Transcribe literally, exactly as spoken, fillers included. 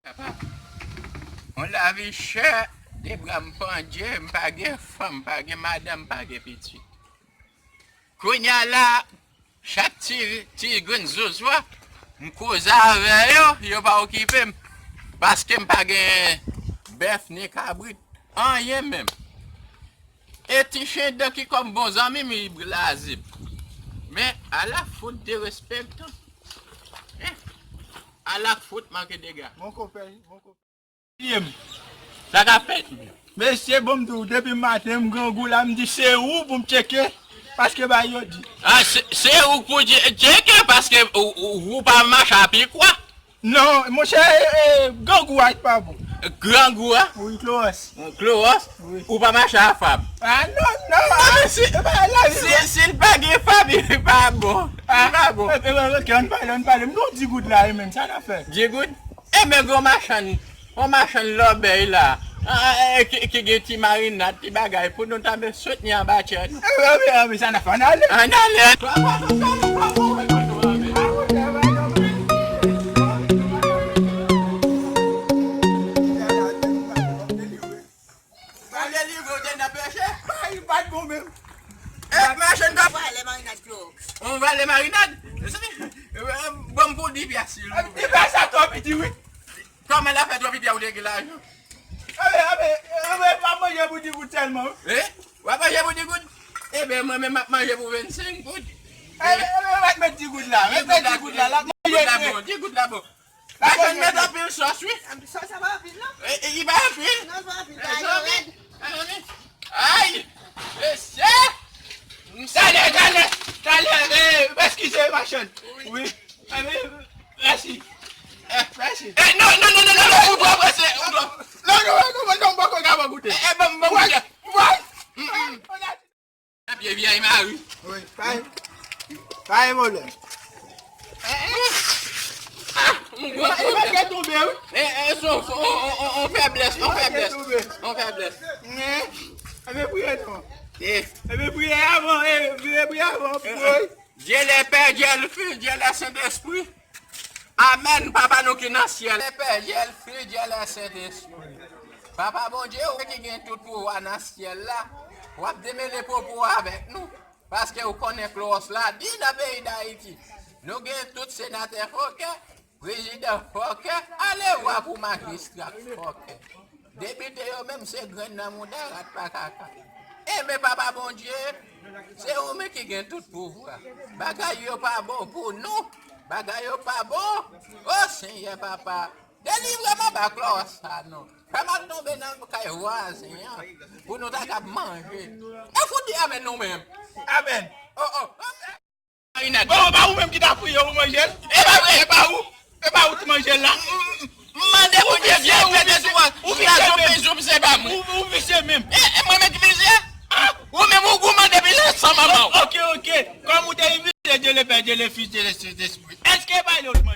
Papa, yon lavi chè, de bra m pandye, m pa gen fanm, m pa gen madanm, m pa gen pitit. Kounye a la, chak ti, ti grenn zozwa, m koze avè yo, yo pa okipe m. Paske m pa gen bèf ni kabrit, anyen menm. E ti chen dan ki kòm bon zanmi m, li blaze m. Men, ala fout derespektan. Hein? Ala fout manke dega. Mon konpè, mon konpè. Ye m. Sa k ap fèt? Mesye, bon, m di w, depi maten, m grangou la, m di se ou pou m tcheke, paske bay yo di. Ah, se, se ou pou tche-, tcheke, paske ou, ou, ou pa mache a pikwa. Non, monchè, e, e, grangou a ki pa bon. Grangou a? Wi, Klowòs. Klowòs? Wi. Ou pa mache a fab? Ah, non, non. Ah, ah, si, e pa la, si, si l pa gen fab, li pa bon. Li pa bon. E, e, e, ok, ann pale, ann pale. M gen yon di goud la, e menm, sa n ap fè? Di goud? Enben, gon machann, yon machann lòbèy la, a, a, a, ki, ki gen ti marinad, ti bagay pou nou ta soutni anba tjè nou. Enben, enben, sa n ap fè, ann ale. Ann ale. Pale livre, w te nan peche? Ay, li pa t bon menm. E, machann ta. Valè marinad Klowòs. On valè marinad? Bon, pou di pyès, silvouplè. Di pyès sa twò piti, wi. Kòman l ap fè twò piti a, ou te gen lajan? Enben, enben, enben, pa manje pou di goud sèlman, wi. E? W ap manje pou di goud? Enben, mwen menm m ap manje pou vennsenk goud. Enben, enben, mwen met di goud la. Met di goud la, la. Di goud la bon, di goud la bon. Machann met anpil sòs, wi. Sòs sa pa anpil, non? E, e, li pa anpil. Non, pa anpil. E, pa anpil. Ay! Mesye! Talè, talè, talè, e, eskize, machann. Wi. Wi. Mèsi. E, mèsi. E, non, non, non, ou dwe prese, ou dwe. Non, non, non, non, non, m poko ka goute. E, e, ban m, ban m goute. Wè, wè. Mm, mm. Pye vyèy mari. Wi, pa, pa gen pwoblèm. E, e. Ah, m pran pwoblèm. E, e, se, se, on, on, on, on feblès, on feblès. On feblès. Men, enben priye non. E. Enben priye avan, e, enben priye avan, priye. Dieu le Père, Dieu le Fils, Dieu le Saint-Esprit. Amèn, Papa nou ki nan syèl. Dieu le Père, Dieu le Fils, Dieu le Saint-Esprit. Papa Bondye, ou ki gen tout pouvwa nan syèl la, w ap demele pwopo avèk nou. Paske ou konnen Klowòs la di nan peyi Dayiti, nou gen tout senatè fòkè, prezidan fòkè, alewwa pou majistra fòkè. Depite yo menm se grenn nan mouda rat pa kaka. Enben, Papa Bondye, se ou menm ki gen tout pouvwa. Bagay yo pa bon pou nou. Bagay yo pa bon. O Senyè Papa, delivre m anba Klowòs sa non. Fè m al tonbe nan kay vwazen an pou nou ta kab manje. E fout di amèn nou menm. Amèn. O, o. Marinad. Bon, pa ou menm ki ta priye, ou manje l? E pa vre. E pa ou? E pa ou ki manje l la? M, m, m mande pou Bondye fè tèt ou, ou vizye menm. Ou, ou vizye menm. E, e mwen menm ki vizye? Ah, ou menm ou goumen depi nan san manman w. Ok, ok. Kòm ou te vizye Dieu le Père, Dieu le Fils, Dieu le Saint-Esprit. Èske pa yo t manje?